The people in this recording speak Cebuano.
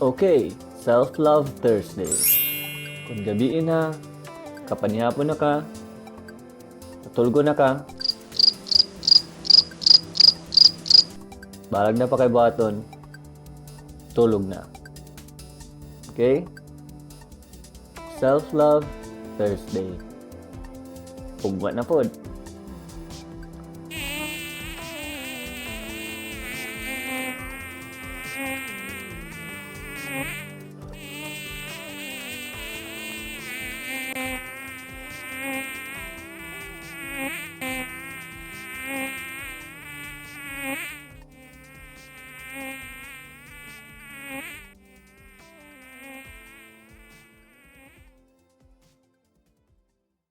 Okay, Self-Love Thursday. Kung gabii na, kapanihapon na ka, natulgo na ka, balag na pa kay buhaton, tulog na. Okay? Self-Love Thursday. Ugma na pod.